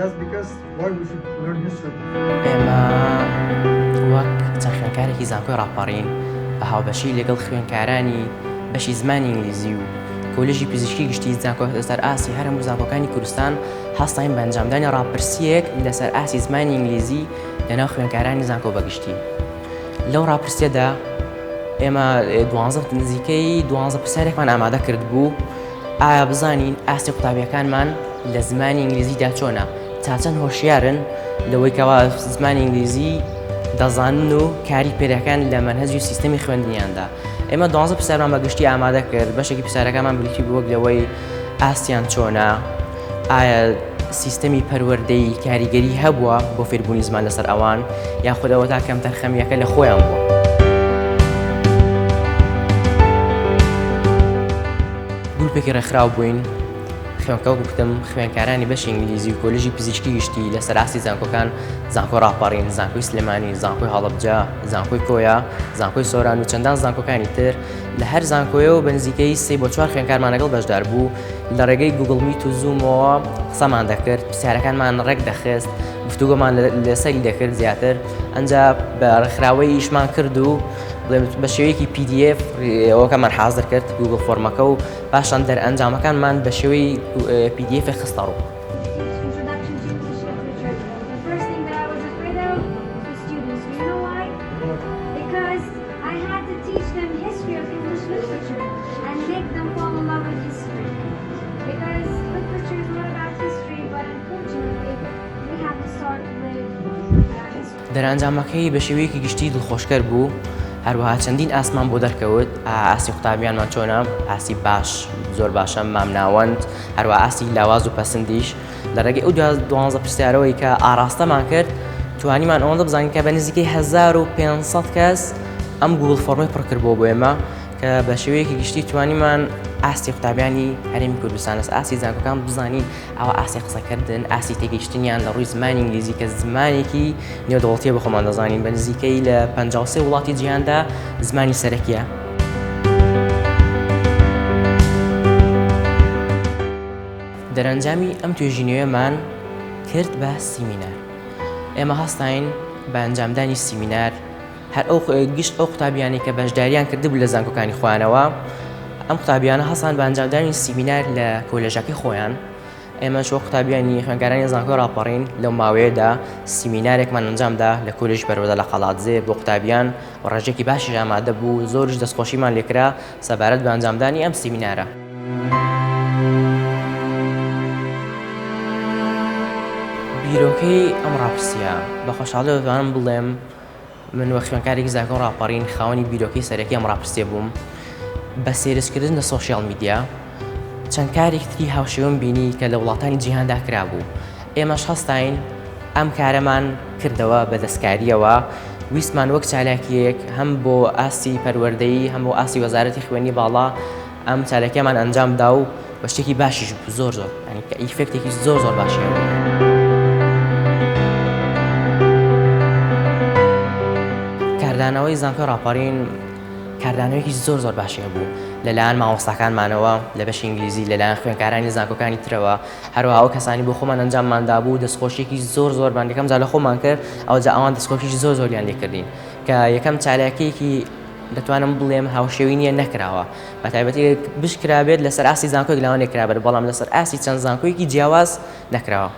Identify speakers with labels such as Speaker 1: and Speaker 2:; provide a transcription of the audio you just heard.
Speaker 1: That's because why we should learn history.
Speaker 2: ئێمە وەک چەند خوێندکارێکی زانکۆی ڕاپەڕین بە هاوبەشی لەگەڵ خوێندکارانی بەشی زمانی ئینگلیزی و کۆلێژی پزیشکی گشتی زانکۆ لەسەر ئاستی هەر هەموو زانکۆکانی کوردستان هەستاین بە ئەنجامدانی ڕاپرسییەک لەسەر ئاستی زمانی ئینگلیزی لەناو خوێندکارانی زانکۆ بەگشتی. لەو ڕاپرسیەدا ئێمە دوانزە نزیکەی دوانزە پرسیارێکمان ئامادە کردبوو ئایا بزانین ئاستی قوتابیەکانمان لە زمانی ئینگلیزیدا چۆنە تا چەند هۆشیارن لەوەی کەوا زمانی ئینگلیزی دەزانن و کاری پێدەکەن لە مەنهەج و سیستەمی خوێندنیاندا ئێمە دوانزە پرسیارمان بە گشتی ئامادە کرد بەشێکی پرسیارەکانمان بریتی بوو وەک لەوەی ئاستیان چۆنە ئایا سیستەمی پەروەردەیی کاریگەری هەبووە بۆ فێربوونی زمان لەسەر ئەوان یاخود ئەوەتا کەمتەرخەمییەکە لە خۆیان بووە؟ گروپێکی ڕێکخراو بووین خوێنکە وەکو گوتم خوێنکارانی بەشی ئینگلیزی و کۆلێژی پزیشکی گشتی لەسەر ئاستی زانکۆکان زانکۆی ڕاپەڕین زانکۆی سلێمانی زانکۆی هەڵەبجە زانکۆی کۆیە زانکۆی سۆران و چەندان زانکۆکانی تر لە هەر زانکۆیەوە بە نزیکەی سێ بۆ چوار خوێنکارمان لەگەڵ بەشدار بوو لە ڕێگەی Google Meet و Zoom ەوە قسەمان دەکرد پرسیارەکانمان ڕێک دەخست گفتوگۆمان لەسەری دەکرد زیاتر ئەنجا بە ڕێکخراوەی ئیشمان کرد و بە شێوەیەکی PDF ئەوەکەمان حازر کرد Google Form ەکە و پاشان دەرئەنجامەکانمان بە شێوەی PDF خستە ڕوو. دەرئەنجامەکەی بە شێوەیەکی گشتی دڵخۆشکەر بوو، هەروەها چەندین ئاستمان بۆ دەرکەوت، ئاستی قوتابیانمان چۆنە، ئاستی باش زۆر باشە، مامناوەند، هەروەها ئاستی لاواز و پەسندیش. لە ڕێگەی ئەو دوانزە پرسیارەوەی کە ئاراستەمان کرد، توانیمان ئەوەندە بزانین کە بە نزیکەی 1500 کەس ئەم Google Form ەی پڕکردبووە بۆ ئێمە، کە بە شێوەیەکی گشتی توانیمان ئاستی قوتابیانی هەرێمی کوردستان لەسەر ئاستی زانکۆکان بزانین ئەوە ئاستی قسەکردن ئاستی تێگەیشتنیان لە ڕووی زمانی ئینگلیزی کە زمانێکی نێودەوڵەتیە بە خۆمان دەزانین بە نزیکەی لە 53 وڵاتی جیهاندا زمانی سەرەکیە. دەرەنجامی ئەم توێژینەوەمان کرد بە سیمینار ئێمە هەستاین بە ئەنجامدانی سیمینار هەر ئەو گشت ئەو قوتابیانەی کە بەشداریان کردبوو لە زانکۆکانی خۆیانەوە ئەم قوتابیانە هەستان بە ئەنجامدانی سیمینار لە کۆلێژەکەی خۆیان ئێمەش وەک قوتابیانی خوێندکارانی زانکۆی ڕاپەڕین لەو ماوەیەدا سیمینارێکمان ئەنجامدا لە کۆلێژی پەروەردە لە قەڵادزێ بۆ قوتابیان و ڕێژەیەکی باشیش ئامادە بوو زۆریش دەستخۆشیمان لێکرا سەبارەت بە ئەنجامدانی ئەم سیمینارە. بیرۆکەی ئەم ڕاپرسییە بە خۆشحاڵیەوە دەتوانم بڵێم من وەک خوێندکارێکی زانکۆی ڕاپەڕین خاوەنی بیرۆکەی سەرەکی ئەم ڕاپرسیە بووم بە search کردن لە social media چەند کارێکی تری هاوشێوەم بینی کە لە وڵاتانی جیهاندا کرابوو ئێمەش هەستاین ئەم کارەمان کردەوە بە دەستکاریەوە ویستمان وەک چالاکیەک هەم بۆ ئاستی پەروەردەیی هەم بۆ ئاستی وەزارەتی خوێندنی باڵا ئەم چالاکیەمان ئەنجام دا و وە شتێکی باشیش بوو زۆر زۆر یانی کە effect ێکی زۆر زۆر باشی هەبوو. کاردانەوەی زانکۆی ڕاپەڕین کاردانەوەیەکی زۆر زۆر باشی هەبوو لەلایەن مامۆستاکانمانەوە لە بەشی ئینگلیزی لەلایەن خوێندکارانی زانکۆکانی ترەوە هەروەها ئەو کەسانی بۆ خۆمان ئەنجاممان دابوو دەستخۆشیەکی زۆر زۆرمان یەکەم جار لە خۆمان کرد ئەوجا ئەوان دەستخۆشیی زۆر زۆریان لێکردین کە یەکەم چالاکیەکی دەتوانم بڵێم هاوشێوەی نییە نەکراوە بەتایبەتی بشکرابێت لەسەر ئاستی زانکۆیەک لەوانەیە کرابێت بەڵام لەسەر ئاستی چەند زانکۆیەکی جیاواز نەکراوە.